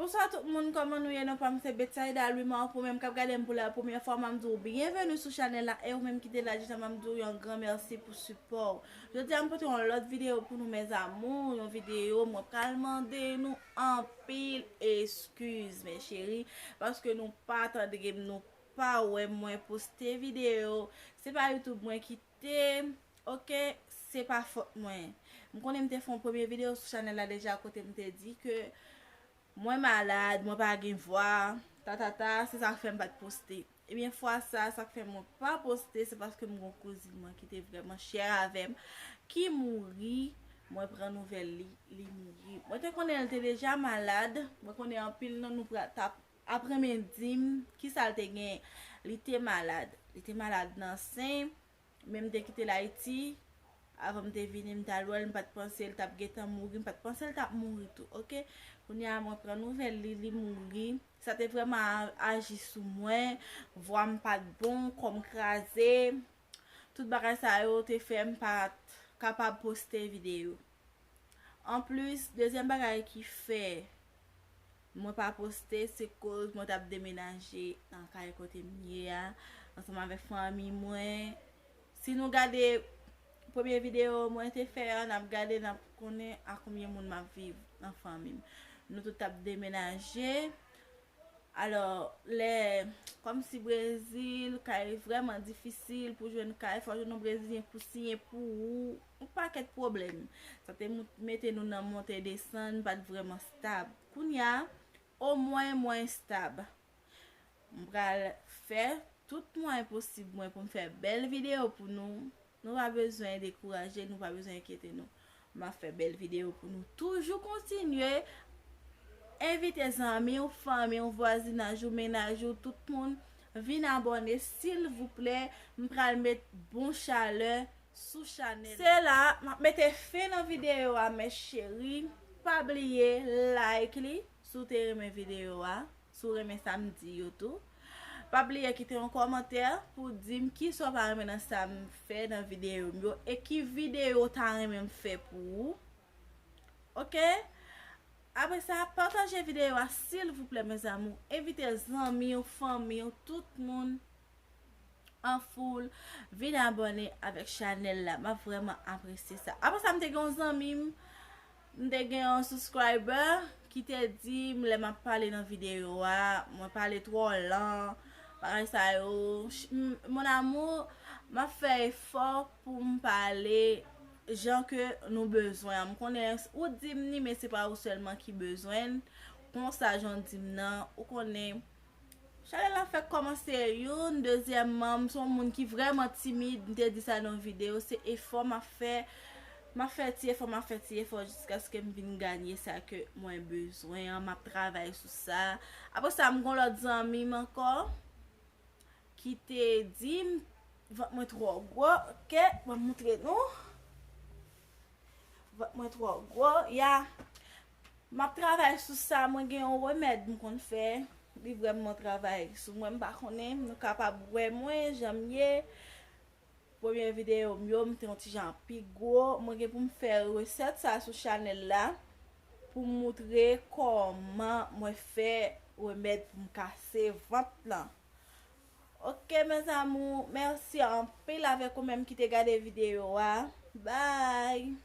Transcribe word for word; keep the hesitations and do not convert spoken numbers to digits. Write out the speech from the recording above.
Bonswa tout moun, kòman nou ye? Non pa m se Betsaida Louis Marco, menm k ap gade m pou la premyè fwa, m ap di w byenveni sou chanèl la, e ou menm ki te la deja, m ap di w yon gran mèsi pou sipò w. Jodi a m pote yon lòt videyo pou nou, mes amours, yon videyo mwen pral mande nou anpil eskiz, mes chéries, paske nou pa tande m, nou pa wè mwen poste videyo. Se pa YouTube mwen ki te, oke, se pa fòt mwen. M konnen m te fè yon premye videyo sou chanèl la deja kote m te di ke mwen malad, mwen pa gen vwa, ta ta ta, se sa k fè m pa t poste. Ebyen, fwa sa, sa k fè mwen pa poste, se paske m gon kouzin mwen ki te vrèman chè avè m, ki mouri, mwen pran nouvèl li, li mouri. Mwen te konnen l te deja malad, mwen konnen anpil nan nou pra-, t ap aprann di m kisa l te gen. Li te malad, li te malad nan sen, men m te kite l Ayiti, avan m te vini, m t al wè l, m pa t panse l t ap gentan mouri, m pa t panse l t ap mouri tou, oke? Kounye a, mwen pran nouvèl li, li mouri. Sa te vrèman a-, aji sou mwen, vwa m pa t bon, kò m kraze. Tout bagay sa yo te fè m pa t kapab poste videyo. Anplis, dezyèm bagay ki fè mwen pa poste, se koz mwen t ap demenaje nan kay kote m ye a, ansanm avèk fanmi mwen. Si nou gade premye videyo mwen te fè a, n ap gade, n ap konnen a konbyen moun m ap viv nan fanmi m. Nou tout t ap demenaje. Alò, lè, kòmsi Brezil, kay vrèman difisil pou jwenn kay, fò jwenn yon Brezilyen pou siyen pou ou, yon pakèt pwoblèm. Sa te mou-, mete nou nan monte desann, pa t vrèman stab. Kounye a, omwen mwen stab. M pral fè tout mwayen posib mwen pou m fè bèl videyo pou nou. Nou pa bezwen dekouraje, nou pa bezwen enkyete nou. M ap fè bèl videyo pou nou. Toujou kontinye envite zanmi w, fanmi w, vwazinaj ou, mennaj ou, tout moun vin abòne, silvouplè. M pral met bon chalè sou chanèl. Se la, m ap mete fen nan videyo a, mes chéries. Pa bliye like li si w te renmen videyo a. Si w renmen sa m di yo tou, pa bliye kite yon kòmantè pou di m kisa w pa renmen nan sa m fè nan videyo m yo e ki videyo w ta renmen m fè pou ou. Oke? Apre sa, pataje videyo a, silvouplè, mes amours. Envite zanmi w, fanmi w, tout moun an foul, vin abòne avèk chanèl la. M ap vrèman apresye sa. Apre sa, m te gen yon zanmi m, m te gen yon subscriber ki te di m lè m ap pale nan videyo a, mwen pale twò lan, bagay sa yo. Ch-, m-, mon amour, m ap fè efò pou m pale jan ke nou bezwen an. M konnen ou di m ni, men se pa ou sèlman ki bezwen l. Konsa, jan w di m nan, ou konnen, chanèl la fèk kòmanse youn, dezyèmman, m se yon moun ki vrèman timid, m te di sa nan yon videyo, se efò m ap fè, m ap fè ti efò, m ap fè ti efò jiskaske m vin ganye sa ke mwen bezwen an, m ap travay sou sa. Apre sa, m gon lòt zanmi m ankò ki te di m, vant mwen twò gwo, oke, mwen moutre nou. Vant mwen twò gwo, ya. M ap travay sou sa, mwen gen yon remèd m konn fè. Li vrèman travay sou mwen, m pa konnen, nou kapab wè mwen, jan m ye. Premye videyo m yo, m te yon ti jan pi gwo. Mwen gen pou m fè resèt sa sou chanèl la pou m moutre kòman mwen fè remèd pou m kase vant lan. Oke, mes amours, mèsi anpil avèk ou menm ki te gade videyo a. Bye!